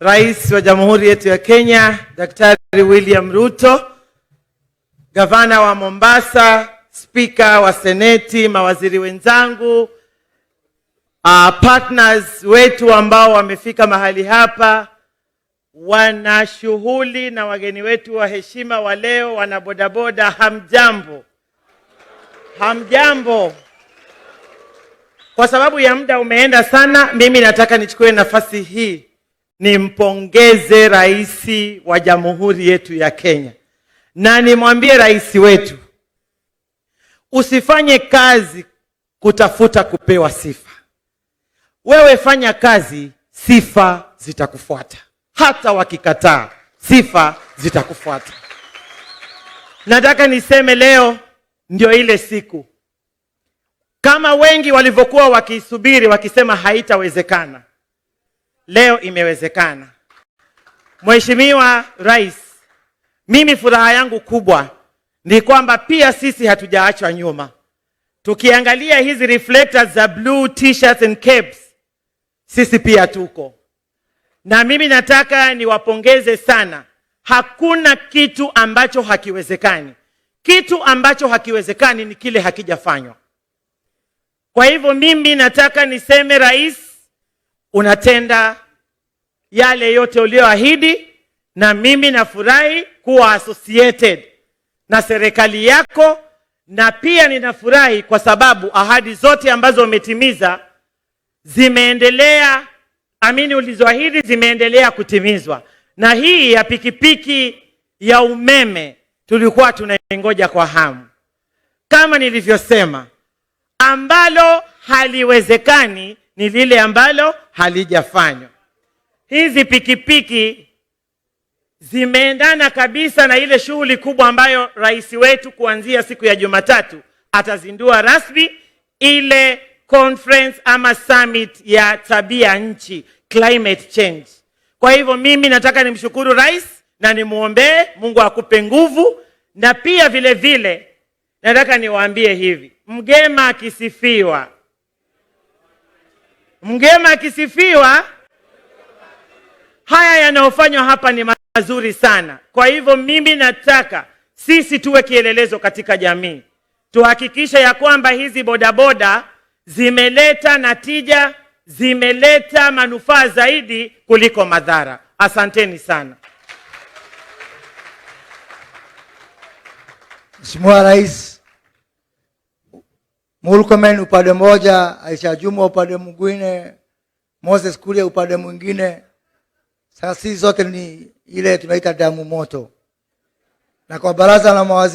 Rais wa Jamhuri yetu ya Kenya, Daktari William Ruto, Gavana wa Mombasa, Spika wa Seneti, mawaziri wenzangu, partners wetu ambao wamefika mahali hapa, wana shughuli na wageni wetu wa heshima wa leo, wana bodaboda, hamjambo? Hamjambo? Kwa sababu ya muda umeenda sana, mimi nataka nichukue nafasi hii nimpongeze Rais wa Jamhuri yetu ya Kenya na nimwambie rais wetu, usifanye kazi kutafuta kupewa sifa. Wewe fanya kazi, sifa zitakufuata. Hata wakikataa, sifa zitakufuata. Nataka niseme leo ndio ile siku, kama wengi walivyokuwa wakisubiri wakisema haitawezekana, leo imewezekana. Mheshimiwa Rais, mimi furaha yangu kubwa ni kwamba pia sisi hatujaachwa nyuma. Tukiangalia hizi reflectors za blue t-shirts and caps, sisi pia tuko. Na mimi nataka niwapongeze sana. Hakuna kitu ambacho hakiwezekani. Kitu ambacho hakiwezekani ni kile hakijafanywa. Kwa hivyo mimi nataka niseme, Rais, unatenda yale yote uliyoahidi, na mimi nafurahi kuwa associated na serikali yako, na pia ninafurahi kwa sababu ahadi zote ambazo umetimiza zimeendelea, amini ulizoahidi zimeendelea kutimizwa. Na hii ya pikipiki ya umeme tulikuwa tunaingoja kwa hamu. Kama nilivyosema, ambalo haliwezekani ni lile ambalo halijafanywa. Hizi pikipiki zimeendana kabisa na ile shughuli kubwa ambayo rais wetu kuanzia siku ya Jumatatu atazindua rasmi ile conference ama summit ya tabia nchi, climate change. Kwa hivyo mimi nataka nimshukuru rais na nimuombee Mungu akupe nguvu, na pia vile vile nataka niwaambie hivi, mgema akisifiwa, mgema akisifiwa, haya yanayofanywa hapa ni mazuri sana. Kwa hivyo mimi nataka sisi tuwe kielelezo katika jamii, tuhakikishe ya kwamba hizi bodaboda zimeleta natija, zimeleta manufaa zaidi kuliko madhara. Asanteni sana. Mheshimiwa Rais Murkomen upande mmoja, Aisha Jumwa upande mwingine, Moses Kuria upande mwingine. Sasa sisi zote ni ile tunaita damu moto, na kwa baraza la mawaziri